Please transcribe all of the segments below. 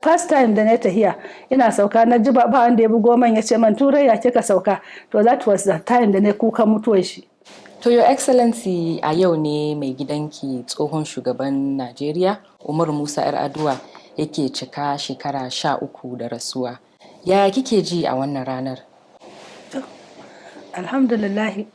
First time da na tahiya, ina sauka na ji ba wanda ya bugo man ya ce man, "Turai ya kika sauka?" To, that was the time da na kukan mutuwar shi. To, Your Excellency, a yau ne mai gidanki, tsohon shugaban Najeriya Umaru Musa 'Yar'adua, yake cika shekara 13 da rasuwa. Yaya kike ji a wannan ranar? To, alhamdulillahi,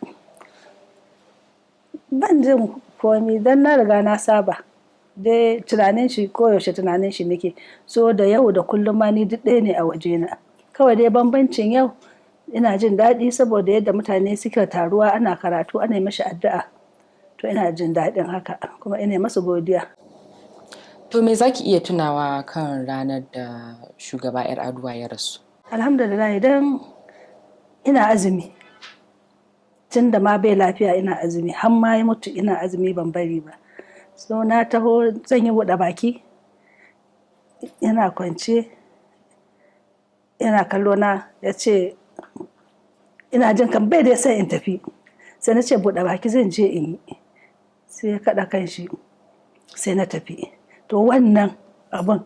ban jin komi don na riga na saba. Dai tunanin shi, koyaushe tunanin shi nake. So da yau da kullum ma ni duk ɗaya ne a wajena. Kawai dai bambancin yau ina jin daɗi saboda yadda mutane suka taruwa ana karatu, ana yi mashi addu'a. To, ina jin daɗin haka kuma ina masu godiya. To, me za ki iya tunawa kan ranar da shugaba 'Yar'adua ya rasu? Alhamdulillah, idan ina azumi, tun da ma bai lafiya ina azumi, har ma ya mutu ina azumi, ban bari ba. So na taho zan yi buɗe baki, yana kwance yana kallo na, ya ce ina jin kan bai dai sai in tafi. Sai na ce buɗe baki zan je in yi. Sai ya kaɗa kan shi, sai na tafi. To, wannan abun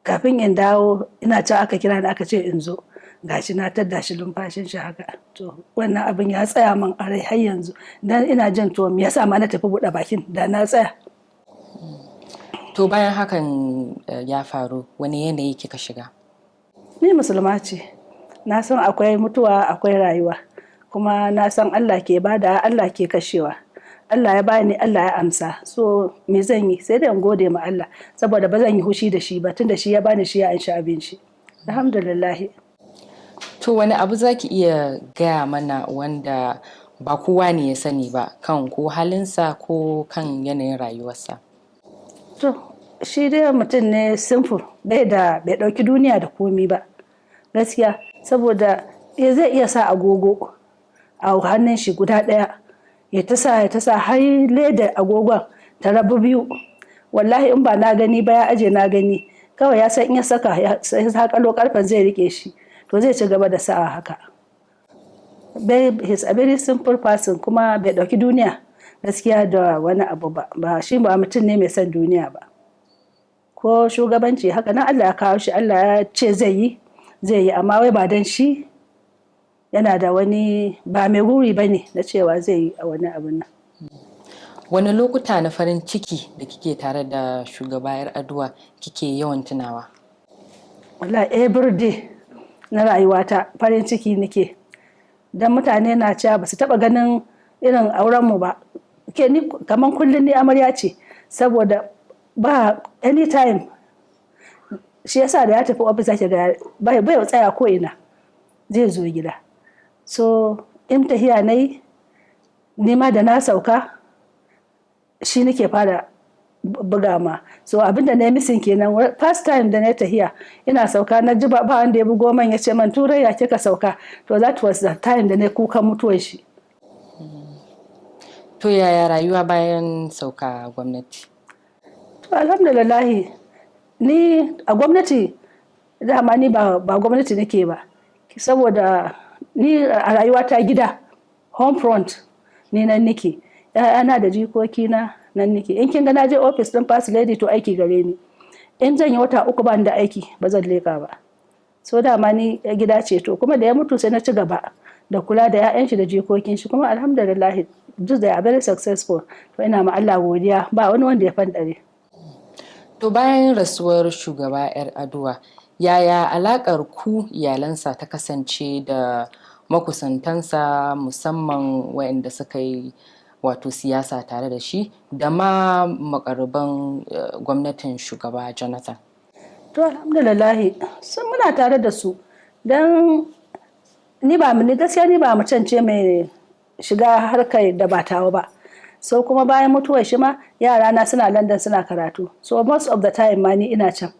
kafin in dawo ina can aka kira ni aka ce in zo, gashi na tadda shi lumfashin shi haka. To, wannan abin ya tsaya min a rai har yanzu, dan ina jin, to, me yasa ma na tafi buɗe bakin? Da na tsaya. To, bayan hakan ya faru, wani yanayi kika shiga? Ni musulma ce, na san akwai mutuwa, akwai rayuwa, kuma na san Allah ke bada, Allah ke kashewa. Allah ya bani, Allah ya amsa. So me zan yi? Sai dai in gode ma Allah, saboda ba zan yi hushi da shi ba, tunda shi ya bani, shi ya anshi abin shi. Alhamdulillah. To, wani abu za ki iya gaya mana wanda ba kowa ne ya sani ba kan ko halinsa ko kan yanayin rayuwarsa? To, shi dai mutum ne simple, bai da bai dauki duniya da komi ba gaskiya, saboda ya zai iya sa agogo a hannun shi guda ɗaya, ya ta sa, ya ta sa har leda agogon ta rabu biyu. Wallahi in ba na gani ba ya aje na gani, kawai ya san in ya saka ya sakalo karfen zai rike shi, to zai ci gaba da sa'a haka. He's a very simple person, kuma bai dauki duniya gaskiya da wani abu ba. Ba shi ba mutum ne mai son duniya ba ko shugabanci. Haka nan Allah ya kawo shi, Allah ya ce zai yi, zai yi, amma wai ba dan shi yana da wani ba mai guri ba ne na cewa zai yi a wani abun nan. Wani lokuta na farin ciki da kike tare da shugaba 'Yar'adua kike yawan tunawa? Wallahi every day na rayuwata farin ciki nake, don mutane na cewa ba su taba ganin irin aurenmu ba. Ke ni kamar kullum ni amarya ce, saboda ba anytime. Shi yasa da ya tafi ofis ake ga bai bai tsaya ko ina, zai zo gida. So in tahiya na yi, nima da na sauka shi nake fara buga ma. So abinda na yi missing kenan. First time da na tahiya, ina sauka na ji ba wanda ya bugo man ya ce man, "Turai ya kika sauka?" To, that was the time da na kukan mutuwar shi. To, yaya rayuwa bayan sauka gwamnati? To, alhamdulillah, ni a gwamnati dama ni ba gwamnati nake ba, saboda ni a rayuwa ta gida, home front, ni nan nake, ‘ya'yana da jikokina nan nake. In kin ga na je office din first lady, to aiki gare ni. In zan yi wata 3 ba da aiki, ba zan leka ba. So dama ni gida ce. To, kuma da ya mutu sai na ci gaba da kula da 'ya'yan shi da jikokin shi, kuma alhamdulillah duk they are very successful. To, ina ma Allah godiya, ba wani wanda ya fanɗare. To, bayan rasuwar shugaba 'Yar'adua, yaya alakar ku iyalansa ta kasance da makusantansa, musamman waɗanda suka yi wato siyasa tare da shi da ma makarraban gwamnatin shugaba Jonathan? To, alhamdulillah, sun muna tare da su, don ni ba ni gaskiya ni ba mutum ce mai shiga harkar da ba tawa ba. So kuma bayan mutuwar shi ma, yara na suna London suna karatu, so most of the time ma ni ina can.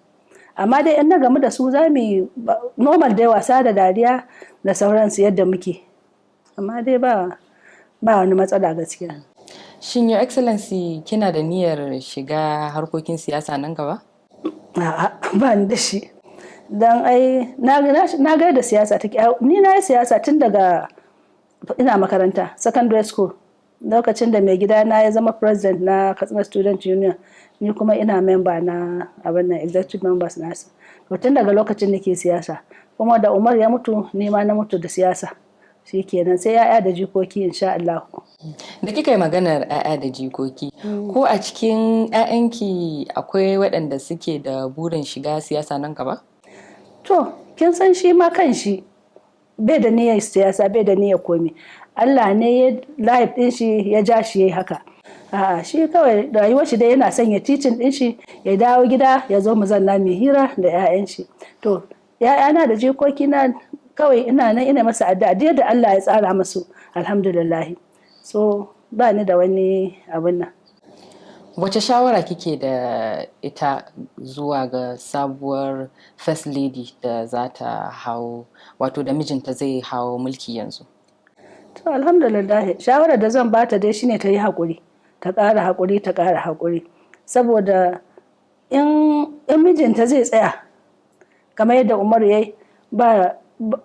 Amma dai in na gamu da su, za mu yi normal dai, wasa da dariya da sauransu yadda muke, amma dai ba wani matsala gaskiya. Shin, Your Excellency, kina da niyyar shiga harkokin siyasa nan gaba? A'a, ba ni da shi, don ai na ga da siyasa take. Ni na yi siyasa tun daga ina makaranta secondary school. Lokacin da mai gidana ya zama president na Katsina Student Union, ni kuma ina member na abin nan, executive members nasa. To, tun daga lokacin nake siyasa. Kuma da Umar ya mutu, ni ma na mutu da siyasa. Shi kenan, sai 'ya'ya da jikoki, insha Allah. Da kika yi maganar 'ya'ya da jikoki, ko a cikin 'ya'yanki akwai waɗanda suke da burin shiga siyasa nan gaba? To, kin san shi ma kan shi bai da niyyar siyasa, bai da niyyar komi. Allah ne ya life din shi ya ja shi yayi haka. A'a, shi kawai rayuwar shi dai yana son ya teaching din shi, ya dawo gida, ya zo mu zanna mu hira da 'ya'yan shi. To, 'ya'yana da jikoki na, kawai ina nan ina masa addu'a duk yadda Allah ya tsara masu, alhamdulillah. So ba ni da wani abun nan. Wace shawara kike da ita zuwa ga sabuwar First Lady da za ta hau, wato da mijinta zai hau mulki yanzu? To, alhamdulillah, shawarar da zan bata dai shine ta yi haƙuri, ta ƙara haƙuri, ta ƙara haƙuri. Saboda in mijinta zai tsaya kamar yadda Umar ya yi, ba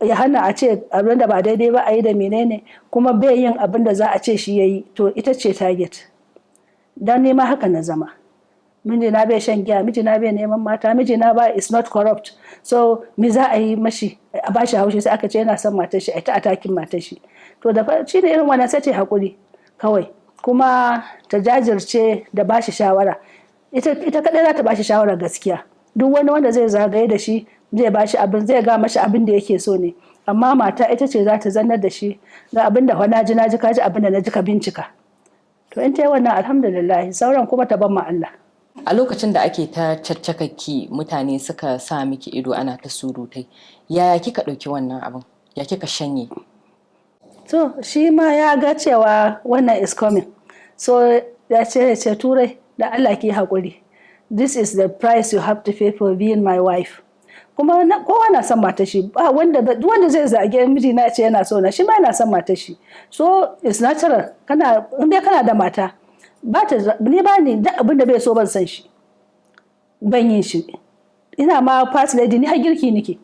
ya hana a ce abin da ba daidai ba a yi da menene, kuma bai yin abin da za a ce shi ya yi, to ita ce target. Don nema haka na zama. Mijina bai shan giya, mijina bai neman mata, mijina ba is not corrupt. So me za a yi mashi a bashi haushi? Sai aka ce yana son matar shi, a ta attacking matar shi. To, da shi ne irin wannan, sai ce hakuri kawai, kuma ta jajirce da bashi shawara. Ita kadai za ta bashi shawara gaskiya. Duk wani wanda zai zagaye da shi, zai bashi abin, zai ga mashi abin da yake so ne, amma mata ita ce za ta zannar da shi: ga abin da na ji, na ji, ka ji abin da na ji, ka bincika. To, in ta yi wannan, alhamdulillah. Sauran kuma ta ban ma Allah. A lokacin da ake ta caccakaki, mutane suka sa miki ido, ana ta surutai, yaya kika ɗauki wannan abin? Ya kika shanye? To, shi ma ya ga cewa wannan is coming, so ya ce, "Turai, da Allah ki haƙuri. This is the price you have to pay for being my wife." Kuma kowa na son matar shi. Ba wanda, duk wanda zai zage miji na ce yana so na, shi ma yana son matar shi. So it's natural. Kana in dai kana da mata, ba ta ni ba ni duk abin da bai so, ban san shi, ban yin shi. Ina ma first lady, ni har girki nake.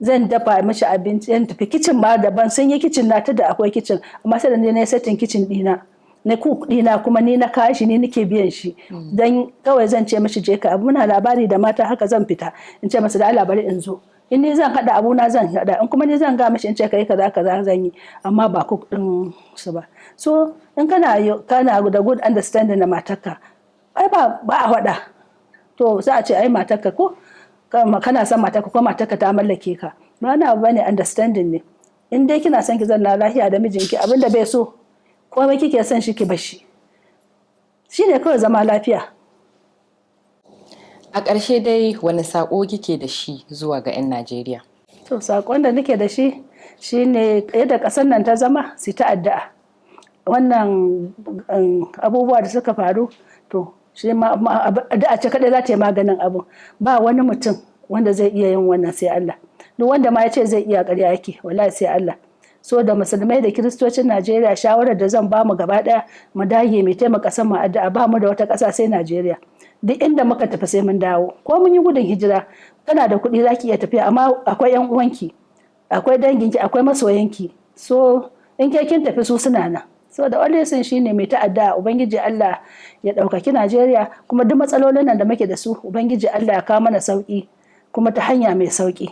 Zan dafa mashi abinci, zan tafi kicin ma daban. Sun yi kicin na ta da akwai kicin, amma sai da ni na yi setting kicin dina, na cook dina, kuma ni na kawo shi, ni nake biyan shi. Dan kawai zan ce mashi, "Je ka abu." Muna labari da mata haka, zan fita in ce masa, "Da Allah bari in zo." In ni zan hada abu na, zan hada. In kuma ni zan ga mashi in ce, "Kai kaza kaza," zan yi, amma ba cook din su ba. So in kana da good understanding na matarka, ai ba a faɗa. To, za a ce ai matarka, ko kana son matarka, ko matarka ta mallake ka, ba wani abu bane, understanding ne. In dai kina son ki zanna lafiya da mijinki, abinda bai so, komai kike son shi, ki bashi. Shine kawai zama lafiya. A ƙarshe dai, wani saƙo kike da shi zuwa ga 'yan Najeriya? To, saƙon da nake da shi shine yadda ƙasar nan ta zama, su ta addu'a. Wannan abubuwa da suka faru, to, shi ma addu'a ce kaɗai za ta yi maganin abu. Ba wani mutum wanda zai iya yin wannan sai Allah. Duk wanda ma ya ce zai iya, ƙarya yake, wallahi sai Allah. So da musulmai da kiristocin Najeriya, shawarar da zan bamu gaba ɗaya, mu dage mai taimaka ƙasar mu addu'a. Ba mu da wata ƙasa sai Najeriya. Duk inda muka tafi sai mun dawo. Ko mun yi gudun hijira, kana da kuɗi zaki iya tafiya, amma akwai yan uwanki, akwai danginki, akwai masoyanki. So in ke kin tafi, su suna nan. So da only thing shine mai ta addu'a, Ubangiji Allah ya ɗaukaki Najeriya, kuma duk matsalolin nan da muke da su, Ubangiji Allah ya kawo mana sauki, kuma ta hanya mai sauki.